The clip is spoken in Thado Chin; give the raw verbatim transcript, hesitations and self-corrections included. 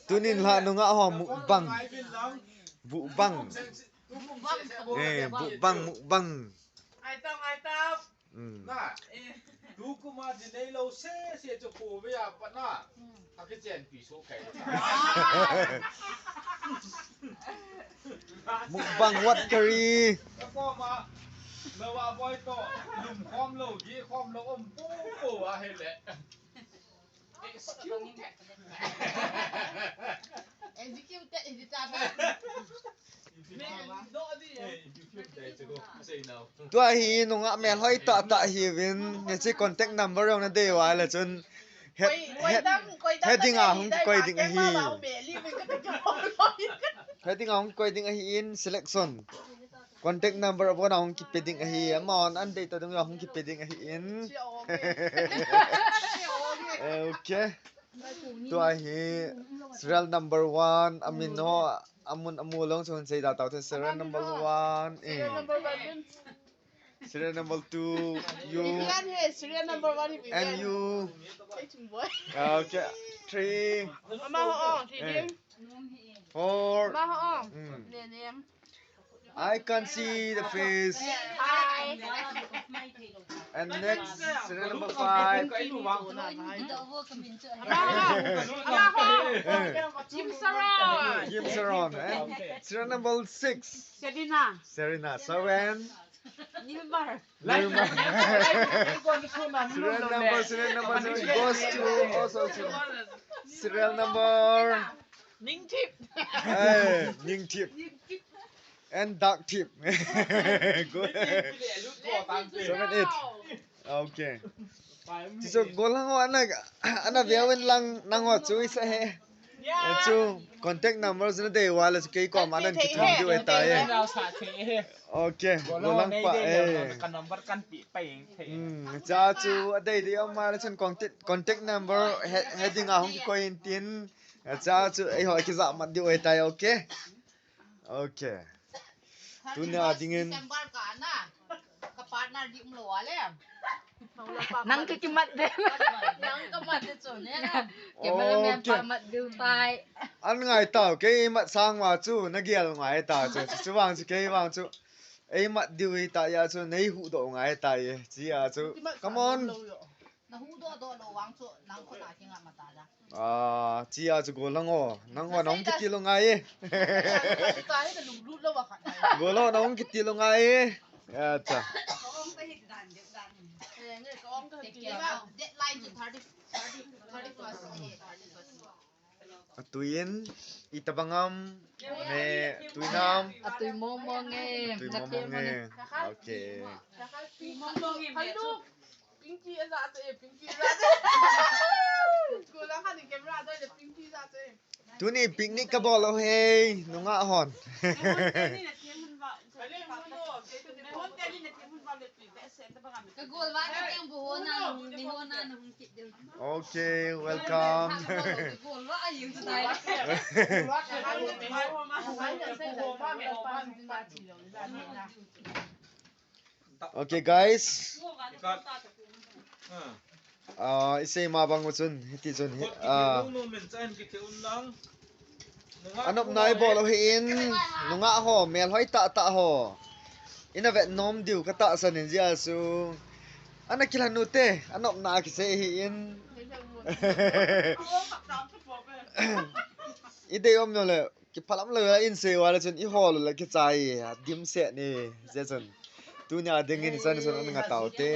Tunin la nungah ho mukbang. Mukbang. Eh, mukbang, mukbang. Ai tam, ai tam. Mm. Na. Eh. Tu kuma dinei lo se se chu ko ve a pa na. Mm. A ke chen pi so kai. Mukbang what curry? Ka ko ma. Na wa boy to. Lum khom lo, gi khom lo, um pu pu a he le. Executed. Executed, executed. Tua hi nungah melhoi tah tah hiuvin, hiche contact number jong nadei uva le chun he, he, heading a hung kikoi ding ahi. Heading a hung kikoi ding ahin selection. Contact number abon a hung kipe ding ahi. Amahon an dei tah ding jong hung kipe ding ahin. Okay. Tua hi serial number one, amin ho, amun amu long chun sei da tau te serial number one. Eh. Serial number two, you. Serial number one, and you. Okay. Three. Four. Mm. I can see the face. Hi. And next, serial number five. Kim Saron. Kim Saron. And serial number six. Serena. Serena. Seven. Nilmar. Nilmar. Serial number, serial number seven goes to also to serial number. Ningtip. Eh, Ningtip. And Dark Tip. Good. Seven, eight. Okay. Tichu gollhang ho ana, ana veuvin lang nangho chu isa he. Eh, chu contact number chu nadei uva le chu kei koma nan kithum diu ahitai. Okay, gollhang pa, eh. Ka number kan pe pai thei. Hmm, cha chu adei dei um a le chun contact, contact number he, heading a hung kikoi in tin. Cha chu eiho kijah mat diu ahitai, okay. Okay. Tunia dingin. December ka na. Ka partner di umlou a le. Nang ki kimat de. Nang ka mat de chu ne. Cameraman pa mat diu tai. An ngai tau, kei mat sang uva chu, nagel ngai ta chu. Chu vang chu, kei vang chu. Ei mat diu hita ya chu, nei huhdoh ngai ta ye. Chia chu. Come on. Nahuhdoh doh lou vang chu, nang khut a kinga mata da. Ah, chia chu gollhang o. Nangho nahung kitil u ngai e. Gollhang nahung kitil u ngai e. Acha. Deadline chu thirty, thirty, thirty-first, eh, thirty-first. Atui in, itobang ham, ne, tui nam. Atui mong mong e. Tui mong mong e. Okay. Pinky aja te, Pinky aja te. Ko la kha ni camera doi le Pinky aja te. Tuni picnic kabol u ahi, nungah hon. Ka golvah na teng bu hona, ni hona na hung kit deu. Okay, welcome. Ka golvah a yu tu tai. Okay, guys. Ah, isei ma bang u chun, hiti chun, hi, ah. Anopna ibol u ahin, nungah ho, melhoi tah tah ho. Ina vet nom diu katahsan in jia chu. Ana kilhan u te, anopna kisei ahin. Idei um nom le. Kiphalam lou a in sei uva le chun ihol u le kichai, adimset ni, jeh chun. Tunia dingin chan chun an nga tau te.